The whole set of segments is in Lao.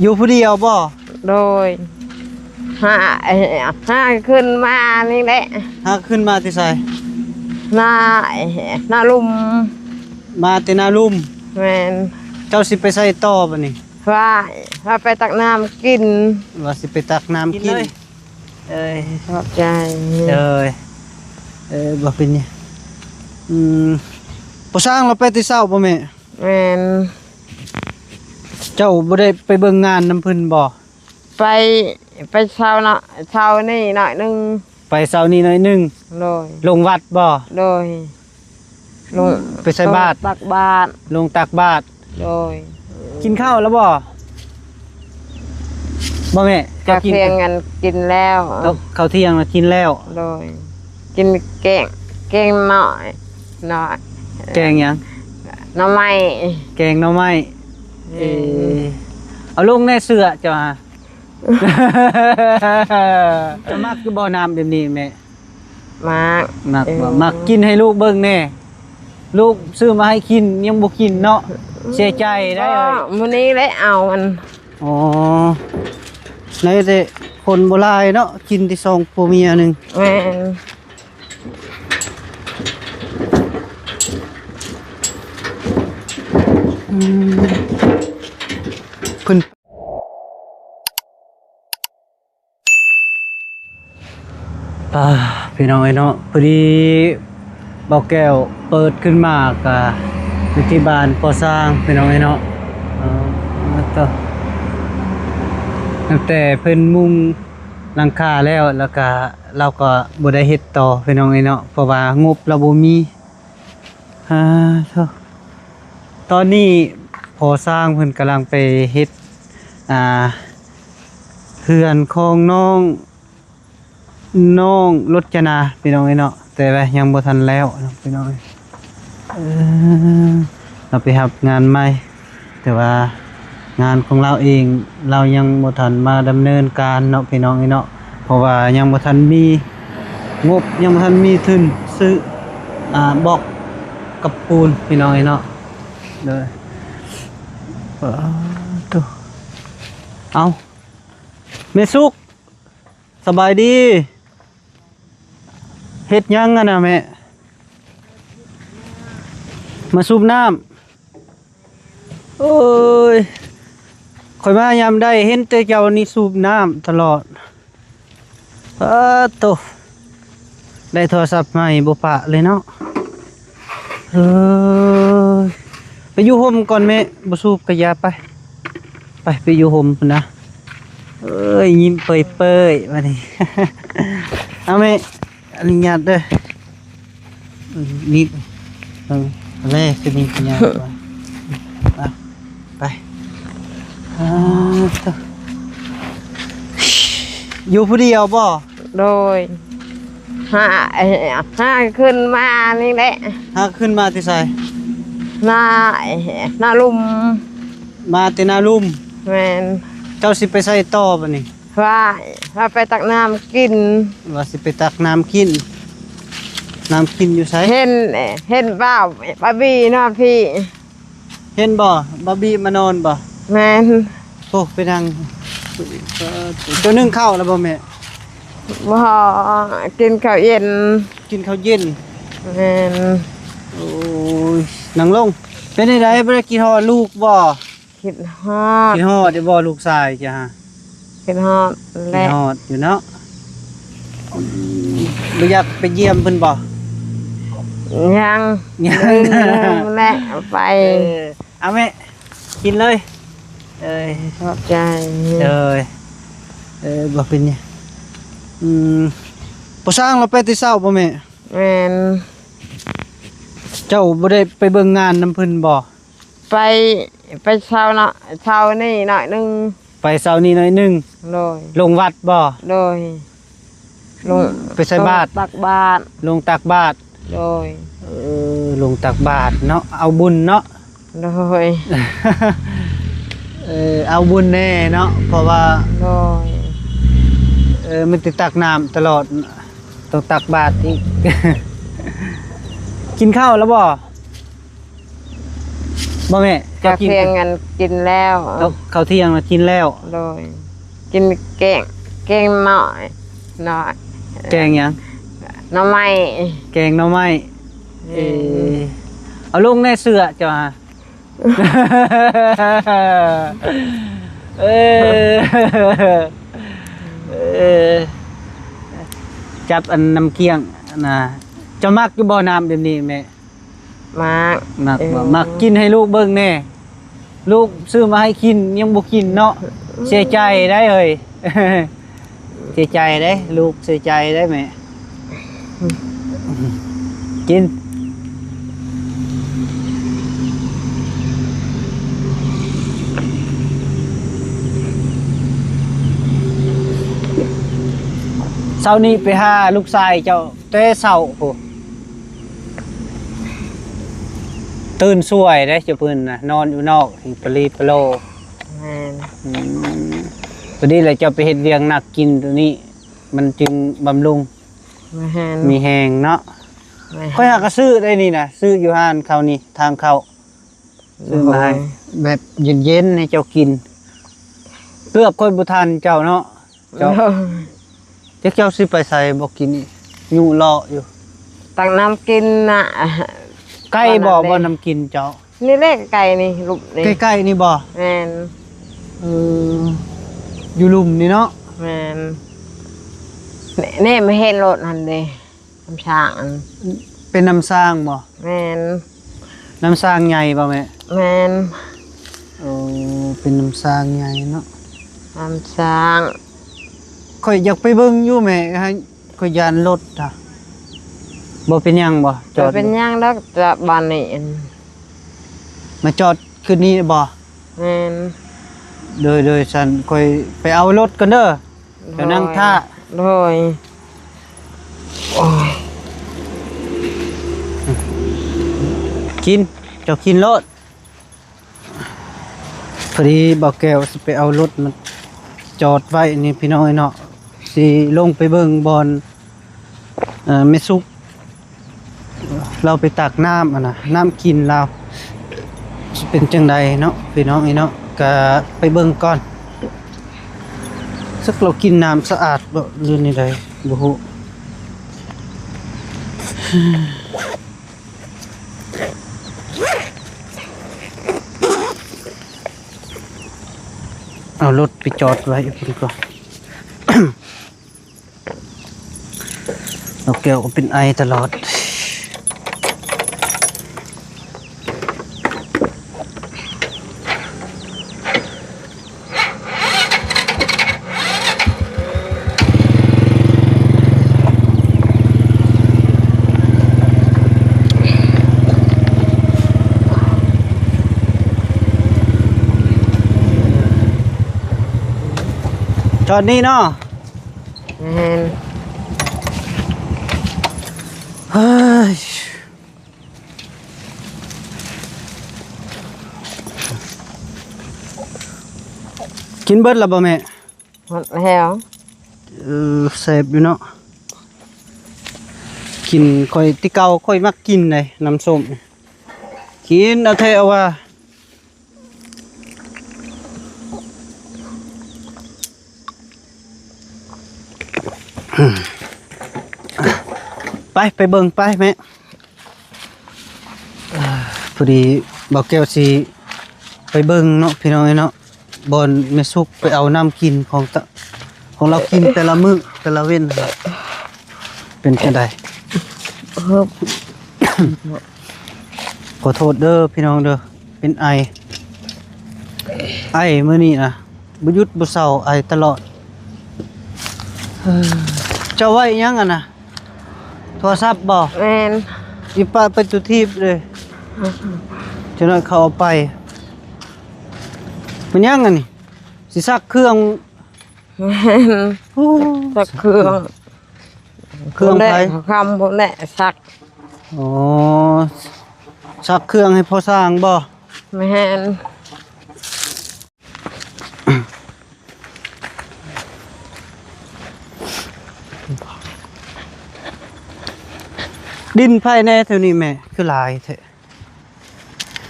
ຢູ່ຜູ້ດຽວບໍ່? ໂດຍ ຫາ ຫາຂຶ້ນມານີ້ແຫຼະ. ຫາຂຶ້ນມາແຕ່ໃສ? ນາ ນາລຸ່ມ. ມາແຕ່ນາລຸ່ມ. ແມ່ນ. ເຈົ້າຊິໄປໃສຕໍ່ບັດນີ້? ວ່າ ວ່າໄປຕັກນ້ຳກິນ. ວ່າຊິໄປຕັກນ້ຳກິນ. ກິນເລີຍ. ເອີຍ ຂອບໃຈ. ເອີຍ ເອີ ບໍ່ເປັນຫຍັງ. ອືມ ພໍ່ຊ້າງລາວໄປແຕ່ເຊົ້າບໍ່ແມ່? ແມ່ນ. ເຈົ້າບໍ່ໄດ້ໄປເບິ່ງງານນຳເພິ່ນບໍ່? ໄປ ໄປເຊົ້າເນາະ ເຊົ້ານີ້ໜ້ອຍໜຶ່ງ. ໄປເຊົ້ານີ້ໜ້ອຍໜຶ່ງ. ໂດຍ. ລົງວັດບໍ່? ໂດຍ. ລົງ ໄປໃສ່ບາດ ຕັກບາດ. ລົງຕັກບາດ. ໂດຍ. ກິນເຂົ້າແລ້ວບໍ່? ບໍ່ແມ່ ເຈົ້າກິນ ເຂົ້າທ່ຽງ ອັນ ກິນແລ້ວ. ເຂົ້າ ເຂົ້າທ່ຽງນະກິນແລ້ວ. ໂດຍ. ກິນແກງ ແກງໜໍ່ ໜໍ່ ແກງຫຍັງ? ໜໍ່ໄມ້. ແກງໜໍ່ໄມ້. ແມ່ນ. ເອີ ເອົາລົງແດ່ເສື້ອເຈົ້າຫາ. ມັກຢູ່ບໍ່ນ້ຳແບບນີ້ແມ່? ມັກ. ມັກບໍ່? ເອີ ມັກກິນໃຫ້ລູກເບິ່ງແດ່. ລູກຊື້ມາໃຫ້ກິນຍັງບໍ່ກິນເນາະ ເສຍໃຈໄດ໋. ມື້ນີ້ແຫຼະເອົາອັນ. ອໍ ໃນແຕ່ຄົນບໍ່ຫຼາຍເນາະ ກິນແຕ່ສອງຜົວເມຍໜຶ່ງ. ແມ່ນ. ອືມ ເພິ່ນ ອ່າ ພີ່ນ້ອງເອີຍເນາະ ພໍດີບ່າວແກ້ວເປີດຂຶ້ນມາກະຢູ່ທີ່ບ້ານພໍ່ຊ້າງ ພີ່ນ້ອງເອີຍເນາະ. ເອີ ໂຕ ຕັ້ງແຕ່ເພິ່ນມຸງຫຼັງຄາແລ້ວ ແລ້ວກະລາວກໍບໍ່ໄດ້ເຮັດຕໍ່ ພີ່ນ້ອງເອີຍເນາະ ເພາະວ່າງົບລາວບໍ່ມີ. ອ່າ ໂທ້ ຕອນນີ້ພໍ່ຊ້າງເພິ່ນກຳລັງໄປເຮັດ ອ່າ ເຮືອນຂອງນ້ອງ ນ້ອງລົດຈະນາ ພີ່ນ້ອງເອີຍເນາະ ແຕ່ວ່າຍັງບໍ່ທັນແລ້ວເນາະ ພີ່ນ້ອງເອີຍ. ເອີ ລາວໄປຮັບງານໃໝ່ ແຕ່ວ່າງານຂອງລາວເອງ ລາວຍັງບໍ່ທັນມາດຳເນີນການເນາະ ພີ່ນ້ອງເອີຍເນາະ ເພາະວ່າຍັງບໍ່ທັນມີງົບ ຍັງບໍ່ທັນມີທຶນຊື້ ອ່າ ບລັອກກັບປູນ ພີ່ນ້ອງເອີຍເນາະ. ເດີ ເອີ ໂຕ ເອົາ ແມ່ສຸກ ສະບາຍດີ. ເຮັດຫຍັງຫັ້ນນະແມ່? ມາສູບນ້ຳ. ໂອ້ຍ ຂ້ອຍມາຍາມໃດເຫັນແຕ່ເຈົ້ານີ້ສູບນ້ຳຕະຫຼອດ. ປາໂຕ ໄດ້ໂທລະສັບໃໝ່ບໍ່ປະເລີຍເນາະ. ເອີຍ ໄປຢູ່ຮົ່ມກ່ອນແມ່ ບໍ່ສູບກະຢ່າໄປ. ໄປ ໄປຢູ່ຮົ່ມພຸ້ນນະ. ເອີຍ ຍິ້ມເປີຍໆ ບາດນີ້. ເອົາແມ່ ອະນຸຍາດເດີ. ອືມ ນິດ ເອີ ແລ ຄືມີພະຍາດວ່າ ໄປ ໄປ. ອ່າ ໂຕ ຢູ່ຜູ້ດຽວບໍ່? ໂດຍ. ຫາ ຫາຂຶ້ນມານີ້ແຫຼະ. ຫາຂຶ້ນມາແຕ່ໃສ? ນາ ນາລຸ່ມ. ມາແຕ່ນາລຸ່ມ? ແມ່ນ. ເຈົ້າຊິໄປໃສຕໍ່ບາດນີ້? ວ່າ ວ່າໄປຕັກນ້ຳກິນ. ວ່າຊິໄປຕັກນ້ຳກິນ. ນ້ຳກິນຢູ່ໃສ? ເຫັນ ເຫັນບ່າວ ບ່າວບີນອນພີ້. ເຫັນບໍ່? ບ່າວບີມານອນບໍ່? ແມ່ນ. ໂອ້ ໄປນັ່ງ. ເຈົ້າໜຶ້ງເຂົ້າແລ້ວບໍ່ແມ່? ບໍ່ ກິນເຂົ້າເຢັນ. ກິນເຂົ້າເຢັນ. ແມ່ນ. ໂອ້ຍ ນັ່ງລົງ. ເປັນຈັ່ງໃດ ບໍ່ໄດ້ຄິດຮອດລູກບໍ່? ຄິດຮອດ. ຄິດຮອດຢູ່ບໍ່ລູກຊາຍເຈົ້າ? ຄິດຮອດແຫຼະ. ຄິດຮອດຢູ່ເນາະ. ບໍ່ຢາກໄປຢ້ຽມເພິ່ນບໍ່? ຍັງ ຍັງ ແຫຼະ ໄປ. ເອີ ເອົາແມ່ ກິນເລີຍ. ເອີຍ ຂອບໃຈ. ເອີຍ ເອີ ບໍ່ເປັນຫຍັງ. ອືມ ພໍ່ຊ້າງລາວໄປແຕ່ເຊົ້າບໍ່ແມ່? ແມ່ນ. ເຈົ້າບໍ່ໄດ້ໄປເບິ່ງງານນຳເພິ່ນບໍ່? ໄປ ໄປເຊົ້າເນາະ ເຊົ້ານີ້ໜ້ອຍໜຶ່ງ. ໄປເຊົ້ານີ້ໜ້ອຍໜຶ່ງ. ໂດຍ. ລົງວັດບໍ່? ໂດຍ. ລົງ ໄປໃສ່ບາດ ຕັກບາດ. ລົງຕັກບາດ. ໂດຍ. ເອີ ລົງຕັກບາດເນາະ ເອົາບຸນເນາະ. ໂດຍ. ເອີ ເອົາບຸນແດ່ເນາະ ເພາະວ່າ ໂດຍ ເອີ ມັນຕິດຕັກນ້ຳຕະຫຼອດ ຕ້ອງຕັກບາດອີກ. ກິນເຂົ້າແລ້ວບໍ່? ບໍ່ແມ່ ເຈົ້າກິນ ເຂົ້າທ່ຽງ ອັນ ກິນແລ້ວ. ເຂົ້າ ເຂົ້າທ່ຽງນະກິນແລ້ວ. ໂດຍ ກິນແກງ ແກງໜໍ່ໄມ້ ໜໍ່ ແກງຫຍັງ? ໜໍ່ໄມ້ ແກງໜໍ່ໄມ້. ແມ່ນ. ເອີ ເອົາລົງແດ່ເສື້ອເຈົ້າຫາ. ເອີ ເອີ ຈັບອັນນ້ຳກ້ຽງນະ. ເຈົ້າມັກຢູ່ບໍ່ນ້ຳແບບນີ້ແມ່? ມັກ. ມັກບໍ່? ເອີ ມັກ ກິນໃຫ້ລູກເບິ່ງແດ່. ລູກຊື້ມາໃຫ້ກິນຍັງບໍ່ກິນເນາະ. ເສຍໃຈໄດ໋ເອີຍ. ເສຍໃຈເດ້ ລູກເສຍໃຈໄດ້ແມ່. ກິນ. ເຊົ້ານີ້ໄປຫາລູກຊາຍເຈົ້າແຕ່ເຊົ້າພຸ້ນ. ຕື່ນສວຍເດ້ ເຈົ້າເພິ່ນນະ ນອນຢູ່ນອກ ທີ່ປະລີປະໂລ. ແມ່ນ. ອືມ ພໍດີແຫຼະ ເຈົ້າໄປເຮັດວຽກໜັກ ກິນໂຕນີ້ ມັນຈຶ່ງບຳລຸງ. ແມ່ນ. ມີແຮງເນາະ. ແມ່ນ. ຂ້ອຍຫາກະຊື້ໄດ້ນີ້ນະ ຊື້ຢູ່ຮ້ານເຂົານີ້ ທາງເຂົ້າ ຊື້ມາໃຫ້. ໂດຍ. ແບບເຢັນໆ ໃຫ້ເຈົ້າກິນ. ເກືອບຂ້ອຍບໍ່ທັນເຈົ້າເນາະ. ເຈົ້າ ຈັກເຈົ້າຊິໄປໃສບໍ່ກິນນີ້ ຢູ່ເລາະຢູ່. ຕັກນ້ຳກິນນະ. ໃກ້ບໍ່ ບ່ອນນັ້ນເດ້ ບ່ອນນ້ຳກິນເຈົ້າ? ນີ້ແຫຼະ ໃກ້ນີ້ ລຸ່ມນີ້ ໃກ້ໆນີ້ບໍ່? ແມ່ນ. ເອີ ຢູ່ລຸ່ມນີ້ເນາະ. ແມ່ນ. ແນ່ ແນ່ ມາເຫັນລົດຫັ້ນເດ້. ນ້ຳຊ້າງ ເປັນນ້ຳຊ້າງບໍ່? ແມ່ນ. ນ້ຳຊ້າງໃຫຍ່ບໍ່ແມ່? ແມ່ນ. ໂອ້ ເປັນນ້ຳຊ້າງໃຫຍ່ເນາະ ນ້ຳຊ້າງ. ຂ້ອຍຢາກໄປເບິ່ງຢູ່ແມ່ ຂ້ອຍຢ້ານລົດ. ບໍ່ເປັນຫຍັງບໍ່? ຈອດ ບໍ່ເປັນຫຍັງດອກ. ຈະ ບ້ານນີ້ ມາຈອດຄືນນີ້ບໍ່? ແມ່ນ. ໂດຍ ໂດຍ ຊັ້ນຂ້ອຍໄປເອົາລົດກ່ອນເດີ. ເຈົ້ານັ່ງຖ້າ. ໂດຍ. ໂອ້ຍ ກິນ ເຈົ້າກິນໂລດ. ພໍດີບ່າວແກ້ວຊິໄປເອົາລົດມາຈອດໄວ້ນີ້ພີ່ນ້ອງເອີຍເນາະ ຊິລົງໄປເບິ່ງບ່ອນ ເອີ ແມ່ສຸກ ລາວໄປຕັກນ້ຳຫັ້ນນະ ນ້ຳກິນລາວຊິເປັນຈັ່ງໃດເນາະ ພີ່ນ້ອງເອີຍເນາະ. ກະໄປເບິ່ງກ່ອນ ຈັກລາວກິນນ້ຳສະອາດບໍ່ ຫຼືແນວໃດບໍ່ຮູ້. ເອົາລົດໄປຈອດໄວ້ຢູ່ພຸ້ນກ່ອນ. ນ້ອງແກ້ວກໍເປັນໄອຕະຫຼອດ. ຈອດນີ້ເນາະ. ແມ່ນ. ເຮີ້ຍ ກິນເບິດແລ້ວບໍ່ແມ່? ໝົດແລ້ວ. ເອີ ແຊບຢູ່ເນາະ ກິນ. ຂ້ອຍ ແຕ່ເກົ່າຂ້ອຍມັກກິນເດ້ ນ້ຳສົ້ມ ກິນເອົາແທ້ເອົາວ່າ. ໄປ ໄປເບິ່ງໄປແມ່. ພໍດີບ່າວແກ້ວຊິໄປເບິ່ງເນາະ ພີ່ນ້ອງເອີຍເນາະ ບ່ອນແມ່ສຸກໄປເອົານ້ຳກິນຂອງຕະ ຂອງລາວກິນແຕ່ລະມື້ແຕ່ລະເວັນ ເປັນຈັ່ງໃດ? ຂໍໂທດເດີພີ່ນ້ອງເດີ ເປັນໄອ ໄອມື້ນີ້ນະ ບໍ່ຢຸດບໍ່ເຊົາ ໄອຕະຫຼອດ. ເຈົ້າໄວ້ຫຍັງຫັ້ນນະ? ໂທລະສັບບໍ່? ແມ່ນ. ອີປະໄປຕຸຖີບເລີຍ ຈັກໜ້ອຍເຂົາເອົາໄປ. ແມ່ນຫຍັງອັນນີ້? ຊິຊັກເຄື່ອງ. ແມ່ນ. ໂອ້ ຊັກເຄື່ອງ. ເຄື່ອງໃຜ? ຄຳພຸ້ນແຫຼະຊັກ. ອໍ ຊັກເຄື່ອງໃຫ້ພໍ່ຊ່າງບໍ່? ແມ່ນ. ດິນໃຜແດ່ແຖວນີ້ແມ່ ຄືຫຼາຍແທ້?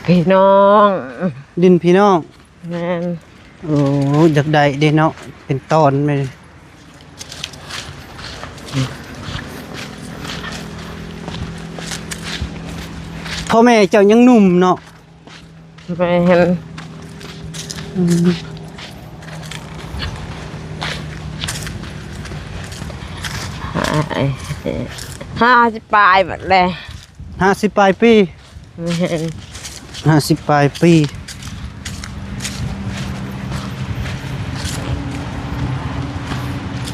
ພີ່ນ້ອງ ດິນພີ່ນ້ອງ. ແມ່ນ. ໂອ້ ຢາກໄດ້ເດ້ເນາະ ເປັນຕອນແມ່ນ. ພໍ່ແມ່ເຈົ້າຍັງໜຸ່ມເນາະ. ແມ່ນ. ອືມ. ຫ້າ ຫ້າສິບປາຍບັດແລະ. ຫ້າສິບປາຍປີ. ແມ່ນ. ຫ້າສິບປາຍປີ.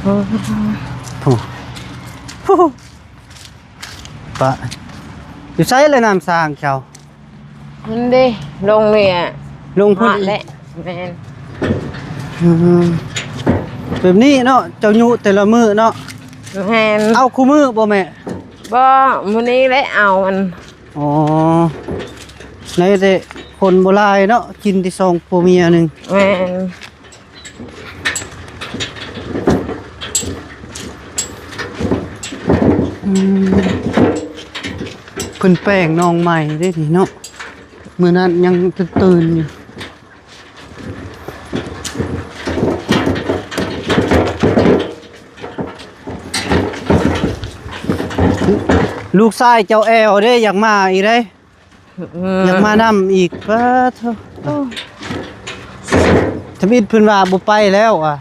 ໂອ້ ໂອ້ ປະ ຢູ່ໃສລະນ້ຳສ້າງເຈົ້າ? ຫັ້ນເດ້ ລົງນີ້ ລົງພຸ້ນອີກແຫຼະ. ແມ່ນ. ອືມ ແບບນີ້ເນາະ ເຈົ້າຍຸແຕ່ລະມື້ເນາະ. ແມ່ນ. ເອົາຄູ່ມື້ບໍ່ແມ່? ບໍ່ ມື້ນີ້ແຫຼະເອົາມັນ. ອໍ ໃນແຕ່ຄົນບໍ່ຫຼາຍເນາະ ກິນແຕ່ສອງຜົວເມຍໜຶ່ງ. ແມ່ນ. ອືມ ເພິ່ນແປງໜອງໃໝ່ເດ້ນີ້ເນາະ ມື້ນັ້ນຍັງຕື່ນໆຢູ່. ລູກຊາຍເຈົ້າແອວເດ້ ຢາກມາອີກເດ້. ອືມ ຢາກມານຳອີກ. ປາໂທ້ ໂອ້ ທຳອິດເພິ່ນວ່າບໍ່ໄປແລ້ວອະ.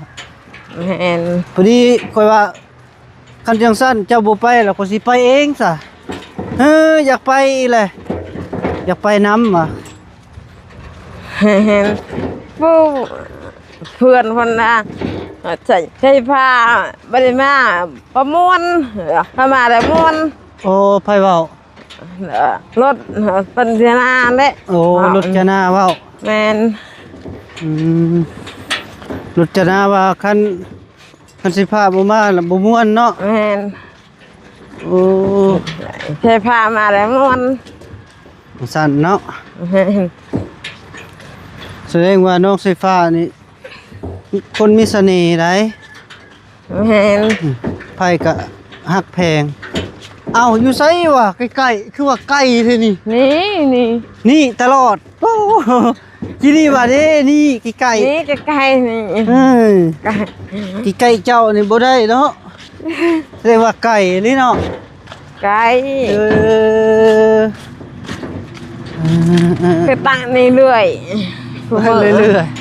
ແມ່ນ. ພໍດີຂ້ອຍວ່າ ຄັນຈັ່ງຊັ້ນເຈົ້າບໍ່ໄປລະ ຂ້ອຍຊິໄປເອງຊະ. ເອີ ຢາກໄປອີກແຫຼະ ຢາກໄປນຳວ່າ. ແມ່ນ. ຜູ້ ເພື່ອນເພິ່ນນະ ໃຊ້ ໃຊ້ຜ້າບໍ່ໄດ້ມາ ບໍ່ມ່ວນ ຖ້າມາແລ້ວມ່ວນ. ໂອ້ ໃຜເວົ້າ? ລົດເພິ່ນຊະນາແຫຼະ. ໂອ້ ລົດຊະນາເວົ້າ. ແມ່ນ. ອືມ ລົດຊະນາວ່າຄັນ ຄັນຊິພາບໍ່ມາລະບໍ່ມ່ວນເນາະ. ແມ່ນ. ໂອ້ ໃຊ້ຜ້າມາແລ້ວມ່ວນ ວ່າຊັ້ນເນາະ. ແມ່ນ. ສະແດງວ່ານ້ອງສາຍຟ້ານີ້ຄົນມີສະເໜ່ໃດ. ແມ່ນ. ໃຜກະຮັກແພງ. ເອົ້າ ຢູ່ໃສວະ? ໃກ້ໆ ຄືວ່າໄກແທ້ນີ້. ນີ້ ນີ້ ນີ້ຕະຫຼອດ. ໂອ້ ທີ່ນີ້ວ່າເດ້ ນີ້ໃກ້ໆ ນີ້ໃກ້ໆ ນີ້. ເອີ ໃກ້ ທີ່ໃກ້ເຈົ້ານີ້ບໍ່ໄດ້ເນາະ ແສດງວ່າໄກນີ້ເນາະ. ໄກ ເອີ ເອີ ເອີ ຄືຕັ້ງນີ້ເລື້ອຍ ເລື້ອຍໆ.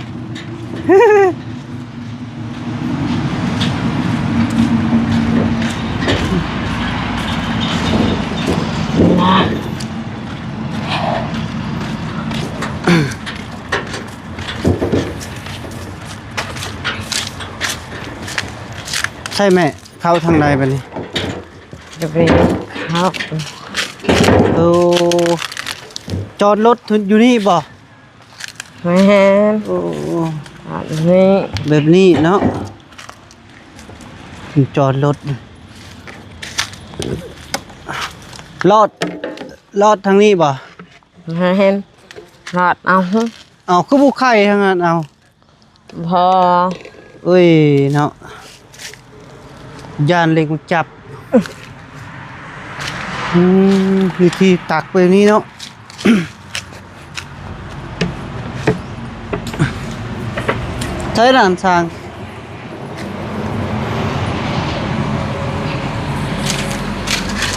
ໃຊ່ແມ່ ເຂົ້າທາງໃດບັດນີ້? ຈະໄປເຂົ້າ ໂອ້ ຈອດລົດຢູ່ນີ້ບໍ່? ແມ່ນ. ໂອ້ ແບບນີ້ ແບບນີ້ເນາະ ຈອດລົດ ລອດ ລອດທາງນີ້ບໍ່? ແມ່ນ ລອດເອົາ. ເອົາ ຄືບໍ່ໄຂທາງນັ້ນເອົາ? ບໍ່ ເອີຍເນາະ ຢ້ານເຫຼັກມັນຈັບ. ອືມ ວິທີຕັກແບບນີ້ເນາະ. ໃຊ້ນ້ຳຊ່າງ.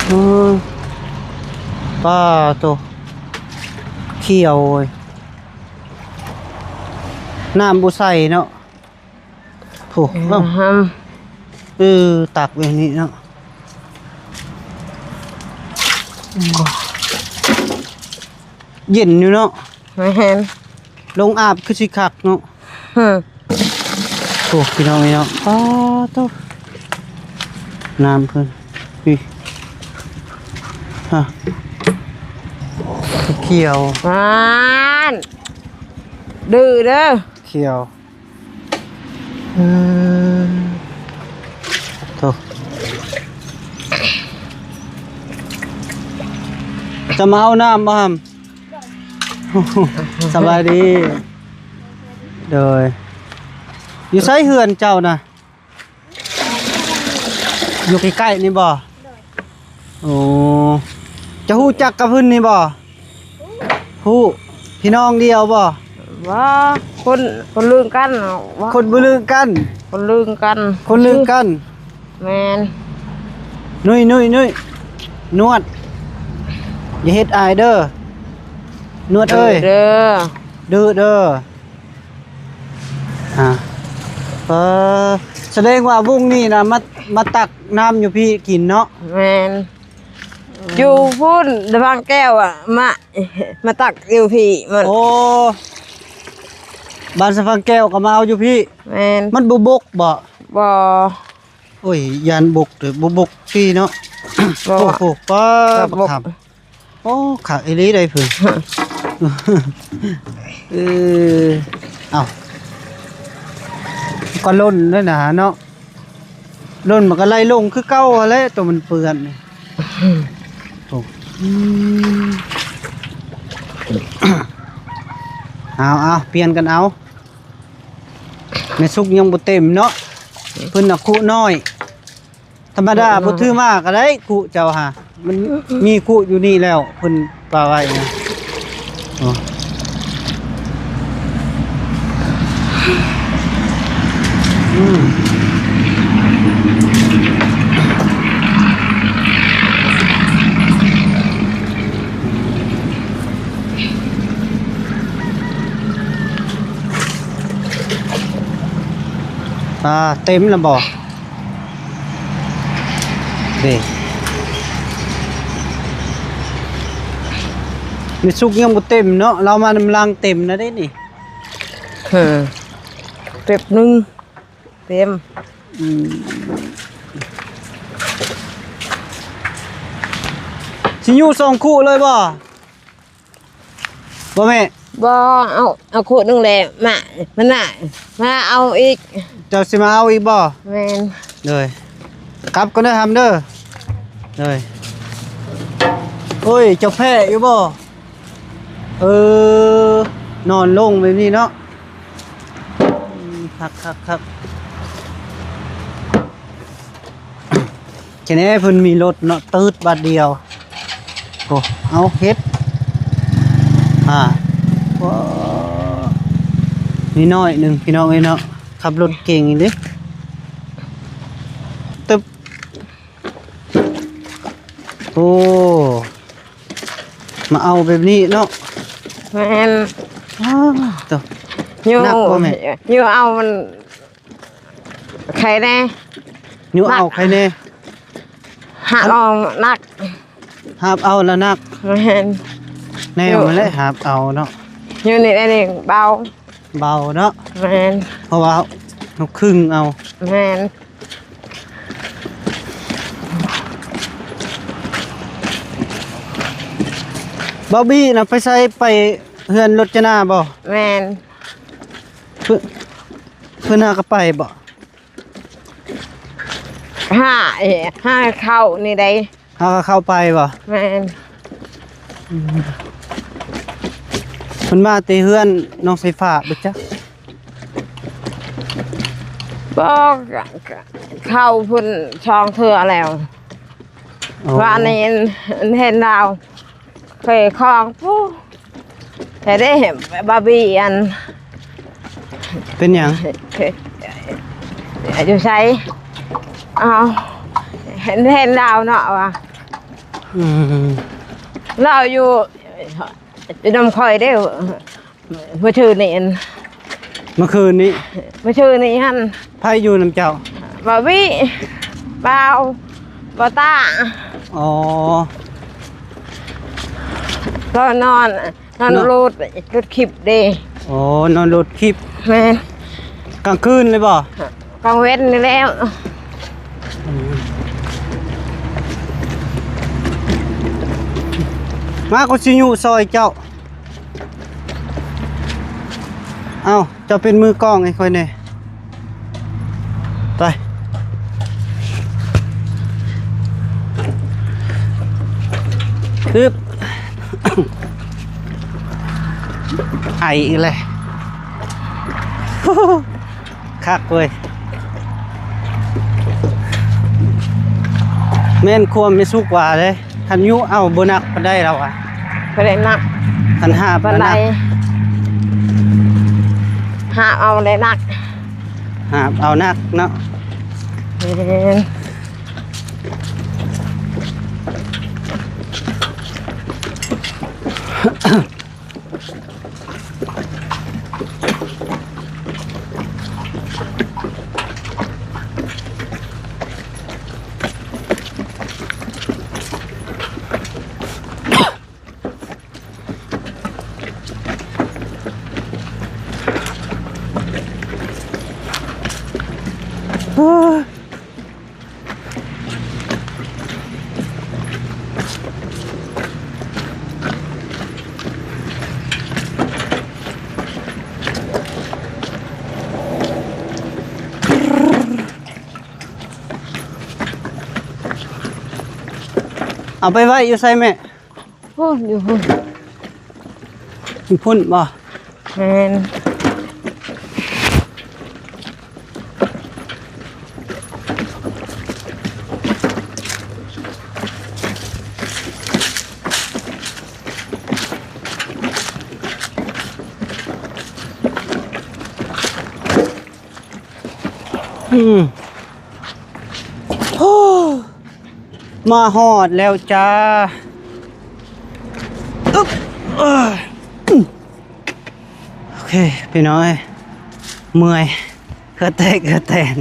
ອືມ ປາໂຕ ຂຽວເວີຍ ນ້ຳບໍ່ໃສເນາະ. ໂອ້ ເອີ ຕັກແບບນີ້ເນາະ ເຢັນຢູ່ເນາະ. ແມ່ນ ລົງອາບຄືຊິຄັກເນາະ. ໂອ້ ພີ່ນ້ອງເອີຍເນາະ ປາໂຕ ນ້ຳເພິ່ນ ນີ້ ຮະ ຂຽວ ຫວານ ດື້ເດີ ຂຽວ. ເອີ ໂທ້ ຈະມາເອົານ້ຳບໍ່ຫຳ? ສະບາຍດີ ໂດຍ ຢູ່ໃສເຮືອນເຈົ້ານະ? ຢູ່ໃກ້ໆນີ້ບໍ່? ໂອ້ ເຈົ້າຮູ້ຈັກກັບເພິ່ນນີ້ບໍ່? ຮູ້ ຮູ້ ພີ່ນ້ອງດຽວບໍ່? ບໍ່ ຄົນ ຄົນລຶ້ງກັນ ຄົນບໍ່ລຶ້ງກັນ ຄົນລຶ້ງກັນ ຄົນລຶ້ງກັນ. ແມ່ນ. ນຸ້ຍ ນຸ້ຍ ນຸ້ຍ ນວດ ຢ່າເຮັດອາຍເດີ ນວດເອີຍ ເດີ ດື້ເດີ. ອ່າ ເອີ ສະແດງວ່າວົງນີ້ນະ ມາ ມາຕັກນ້ຳຢູ່ພີ້ກິນເນາະ. ແມ່ນ. ຢູ່ພຸ້ນ ຕະບາງແກ້ວອະ ມາ ມາຕັກຢູ່ພີ້ມັນ. ໂອ້ ບ້ານສະພັງແກ້ວກໍມາເອົາຢູ່ພີ້. ແມ່ນ. ມັນບໍ່ບົກບໍ່? ບໍ່. ໂອ້ຍ ຢ້ານບົກເດີ ບໍ່ບົກພີ້ເນາະ. ບໍ່. ໂອ້ໂຫ ປ້າ ບັກທຳ. ໂອ້ ຄັກອີ່ຫຼີໃດ໋ເພິ່ນ. ເອີ ເອົ້າ ກໍຫຼົ່ນນັ້ນນະເນາະ ຫຼົ່ນມັນກໍໄຫຼລົງຄືເກົ່າຫັ້ນແຫຼະ ໂຕມັນເປື້ອນນີ້. ໂອ້ ອືມ ເອົາ ເອົາ ປ່ຽນກັນເອົາ. ແມ່ສຸກຍັງບໍ່ເຕັມເນາະ ເພິ່ນນະຄຸນ້ອຍ. ທຳມະດາ ອືມ ບໍ່ຖືມາກໍໄດ້ ຄຸເຈົ້າຫາ ມັນ ອືມ ມີຄຸຢູ່ນີ້ແລ້ວ ເພິ່ນປະໄວ້ນະ. ໂອ້ ອືມ ອ່າ ເຕັມແລ້ວບໍ່? ເດ້ ແມ່ສຸກຍັງບໍ່ເຕັມເນາະ ລາວມານຳຫຼັງເຕັມນະເດ້ນີ້. ເອີ ເຕັບໜຶ່ງເຕັມ. ອືມ ຊິຍູ້ສອງຄຸເລີຍບໍ່? ບໍ່ແມ່? ບໍ່ ເອົາ ເອົາຂວດໜຶ່ງແຫຼະ ມາ ມານະ ມາເອົາອີກ. ເຈົ້າຊິມາເອົາອີກບໍ່? ແມ່ນ. ໂດຍ ກັບກ່ອນເດີ ທຳເດີ. ໂດຍ ໂອ້ຍ ເຈົ້າແພ້ຢູ່ບໍ່? ເອີ ນອນລົງແບບນີ້ເນາະ. ອືມ ຄັກໆໆ. ແຄ່ນີ້ເພິ່ນມີລົດເນາະ ຕືດບາດດຽວ. ໂອ້ ເອົາເຮັດ ອ່າ ໂອ້ ນິດໜ້ອຍໜຶ່ງພີ່ນ້ອງເອີຍເນາະ ຂັບລົດເກັ່ງອີ່ຫຼີ. ຕຶບ ໂອ້ ມາເອົາແບບນີ້ເນາະ. ແມ່ນ. ອ້າວ ໂຕ ຢູ່ ໜັກບໍ່ແມ່? ຢູ່ເອົາມັນ ໄຄແດ່ ຍູ້ເອົາໄຄແດ່ ຫາບເອົາໜັກ ຫາບເອົາລະໜັກ. ແມ່ນ. ແນວນັ້ນແຫຼະ ຫາບເອົາເນາະ ຢູ່ນີ້ໄດ້ນີ້ເບົາ ເບົາເນາະ. ແມ່ນ. ເພາະວ່າເຮົາຄຶ່ງເອົາ. ແມ່ນ. ບາວບີນະ ໄປໃສ ໄປເຮືອນລົດຈະນາບໍ່? ແມ່ນ. ເພິ່ນ ເພິ່ນຫາກໍໄປບໍ່? ຫາ ຫາເຂົ້ານີ້ໃດ. ຫາກໍເຂົ້າໄປບໍ່? ແມ່ນ. ອືມ ເພິ່ນມາແຕ່ເຮືອນນ້ອງໄຟຟ້າບໍ່ຈັກ? ບໍ່ ເຂົ້າພຸ້ນສອງເທື່ອແລ້ວ. ອໍ ວານນີ້ເຫັນລາວ ເຄີຍຄອງພຸ້ນ ແທ້ເດ້ ບາບີອັນ ເປັນຫຍັງ? ຢູ່ໃສ? ເອົາ ເຫັນ ເຫັນລາວເນາະວ່າ ອືມ ລາວຢູ່ ຢູ່ນຳຂ້ອຍເດ້ ມື້ຄືນນີ້ ອັນ ມື້ຄືນນີ້ ມື້ຄືນນີ້ຫັ້ນ ໃຜຢູ່ນຳເຈົ້າ? ບ່າວວິ ບ່າວ ບ່າວຕາ. ອໍ ຕອນນອນ ນອນ ເນາະ ໂຫຼດ ໂຫຼດຄລິບເດ້. ອໍ ນອນໂຫຼດຄລິບ. ແມ່ນ. ກາງຄືນເລີຍບໍ່? ກາງເວັນນີ້ແລ້ວ. ມາ ຂ້ອຍຊິຍູ້ຊ່ອຍເຈົ້າ. ເອົ້າ ເຈົ້າເປັນມືກ້ອງໃຫ້ຂ້ອຍແດ່. ໄປ ອຶບ ໄອອີກແລ້ວ. ຄັກເວີຍ. ແມ່ນຄວາມແມ່ສຸກວ່າເດ້ ຄັນຍູ້ເອົາບໍ່ໜັກປານໃດລາວວ່າ. ບໍ່ໄດ້ໜັກ ຄັນຫາບ ປານໃດ ນະ. ຫາບເອົາແລ້ວໜັກ ຫາບເອົາໜັກເນາະ ແມ່ນ. ເອົາໄປໄວ້ຢູ່ໃສແມ່? ພຸ້ນ ຢູ່ພຸ້ນ ຢູ່ພຸ້ນບໍ່? ແມ່ນ. ອືມ ໂອ້ ມາຮອດແລ້ວຈ້າ. ອຶບ ເອີ ໂອເຄ ພີ່ນ້ອງເອີຍ ເມື່ອຍ ເຫື່ອແຕກເຫື່ອແຕນ.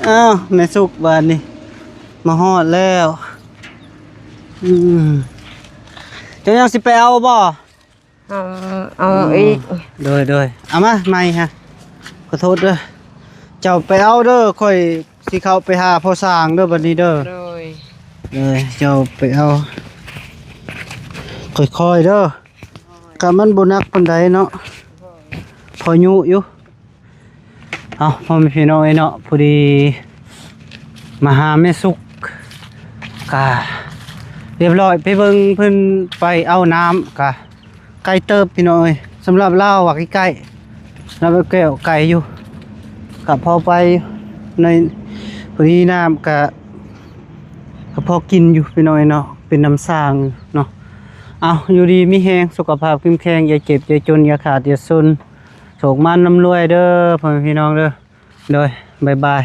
ອ້າວ ແມ່ສຸກ ບາດນີ້ມາຮອດແລ້ວ. ອືມ ເຈົ້າຍັງຊິໄປເອົາບໍ່? ເອົາ ເອົາອີກ. ໂດຍ ໂດຍ ເອົາມາໃໝ່ຮະ. ຂໍໂທດເດີ ເຈົ້າໄປເອົາເດີ ຂ້ອຍຊິເຂົ້າໄປຫາພໍ່ຊ່າງເດີ ບັດນີ້ເດີ. ໂດຍ ໂດຍ ເຈົ້າໄປເອົາ ຄ່ອຍໆເດີ. ກະມັນບໍ່ໜັກປານໃດເນາະ ພໍຍຸຢູ່. ເອົາ ພໍ່ແມ່ພີ່ນ້ອງເອີຍເນາະ ພໍດີມາຫາແມ່ສຸກ ກະລຽບຮ້ອຍ ໄປເບິ່ງເພິ່ນໄປເອົານ້ຳ ກະໄກເຕີບພີ່ນ້ອງເອີຍ. ສຳລັບລາວວ່າໃກ້ໆ ສຳລັບແກ້ວໄກຢູ່ ກະພໍໄປໃນ ພໍດີນ້ຳກະ ກະພໍກິນຢູ່ພີ່ນ້ອງເອີຍເນາະ ເປັນນ້ຳສ້າງເນາະ. ເອົາ ຢູ່ດີມີແຮງ ສຸຂະພາບເຂັ້ມແຂງ ຢ່າເຈັບຢ່າຈົນ ຢ່າຂາດຢ່າຊົນ ໂຊກໝານລ່ຳລວຍເດີ ພໍ່ແມ່ພີ່ນ້ອງເດີ. ໂດຍ ບາຍບາຍ.